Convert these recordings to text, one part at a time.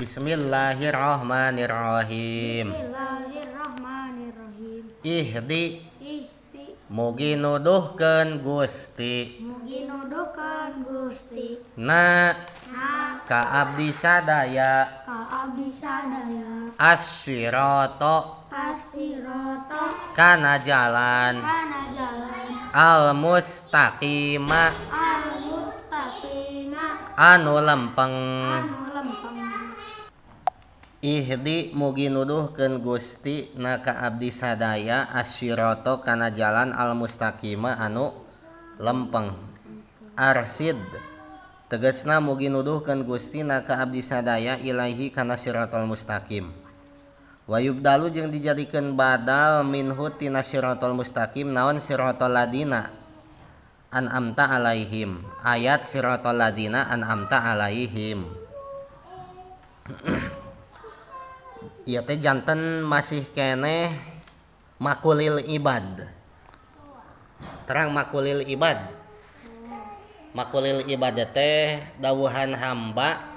Bismillahirrahmanirrahim. Bismillahirrahmanirrahim. Ihdi Ihdi mugi nuduhkeun Gusti mugi nuduhkeun Gusti na na ka abdi sadaya ka abdi sadaya as-sirata as-sirata kana jalan kana jalan al-mustaqima al-mustaqima anu lempeng. Anu lempeng. Ihdi mugi nuduhkeun Gusti na ka abdi sadaya as-sirata kana jalan al-mustaqima anu lempeng. Arsid tegasna mugi nuduhkeun Gusti na ka abdi sadaya ilaihi kana siratal mustaqim. Wa yubdalu jeung dijadikeun badal minhu tina siratal mustaqim naon siratal ladina an'amta alaihim. Ayat siratal ladina an'amta alaihim. Ieu teh janten masih keneh makulil ibad. Terang makulil ibad. Makulil ibad teh dawuhan hamba,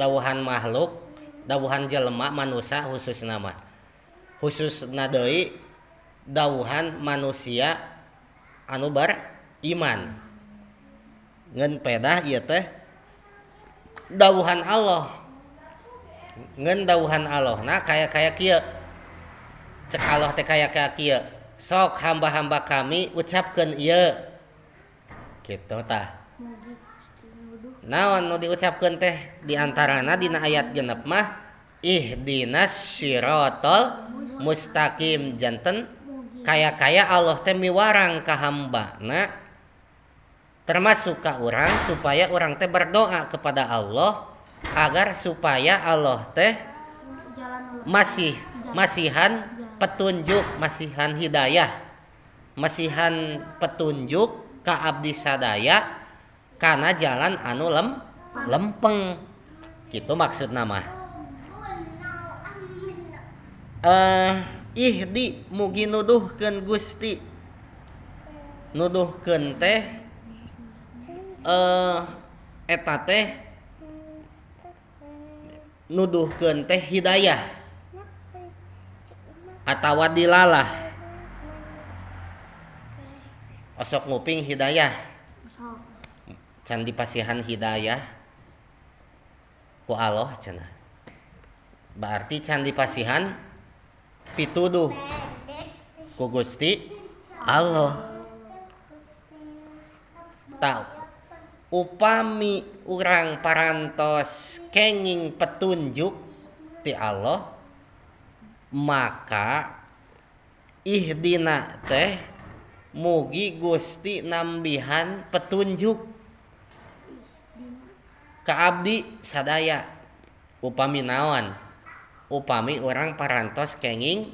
dawuhan makhluk, dawuhan jelema manusia khususna mah. Khususna deui dawuhan manusia anu beriman. Ngeun pedah ieu teh dawuhan Allah. Ngeun dawuhan Allahna kaya-kaya kieu. Cek Allah teh kaya-kaya kieu. Sok hamba-hamba kami ucapkeun ieu. Kitu tah. Naon nu diucapkeun teh di antarana dina ayat 6 mah ihdinas siratal mustaqim, janten kaya-kaya Allah teh miwarang ka hambana termasuk ka urang supaya urang teh berdoa kepada Allah agar supaya Allah teh masihan petunjuk, masihan hidayah, masihan petunjuk ka abdi sadaya kana jalan anu lempeng. Gitu maksudna mah. Ihdi mugi nuduhkeun Gusti. Nuduhkeun teh eta teh nuduhkeun teh hidayah atawa dilalah. Osok nguping hidayah. Can dipasihan hidayah ku Allah cenah. Berarti can dipasihan pituduh ku Gusti Allah. Tah upami urang parantos kenging petunjuk ti Allah, maka ihdina teh mugi Gusti nambihan petunjuk ka abdi sadaya. Upami naon? Upami urang parantos kenging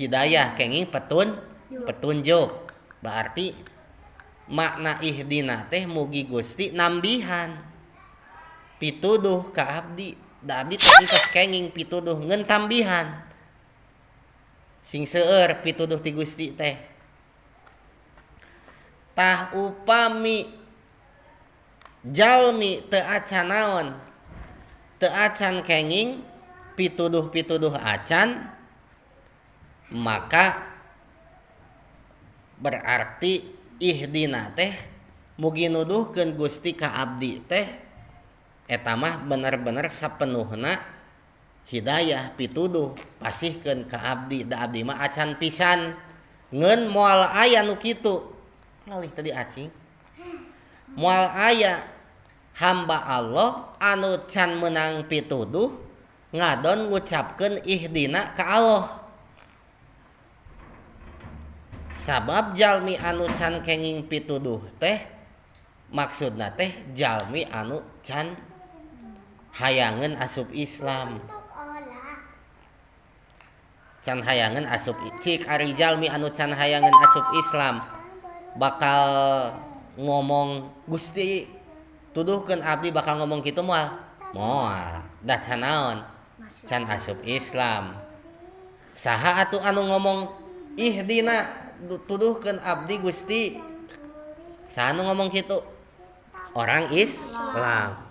hidayah, kenging petunjuk. Berarti makna ihdina teh mugi Gusti nambihan pituduh ka abdi. Da abdi teh entos kenging pituduh ngeun tambihan. Sing seueur pituduh ti Gusti teh. Tah upami jalmi teu acan naon? Teu acan kenging pituduh-pituduh acan, maka berarti ihdina teh mugi nuduhkeun Gusti ka abdi teh eta mah bener-bener sapenuhna hidayah pituduh pasihkeun ka abdi. Da abdi mah acan pisan ngeun moal aya nu kitu. Ngalih tadi acing. Moal aya hamba Allah anu can meunang pituduh ngadon ngucapkeun ihdina ka Allah. Sabab jalmi anu can kenging pituduh teh maksudna teh jalmi anu can hayangeun asup Islam. Can hayangeun asup cik ari jalmi anu can hayangeun asup Islam bakal ngomong Gusti tuduhkeun abdi, bakal ngomong kitu moal? Moal. Da can naon? Can asup Islam. Saha atuh anu ngomong ihdina tuduhkeun abdi Gusti? Saha anu ngomong kitu? Orang Islam.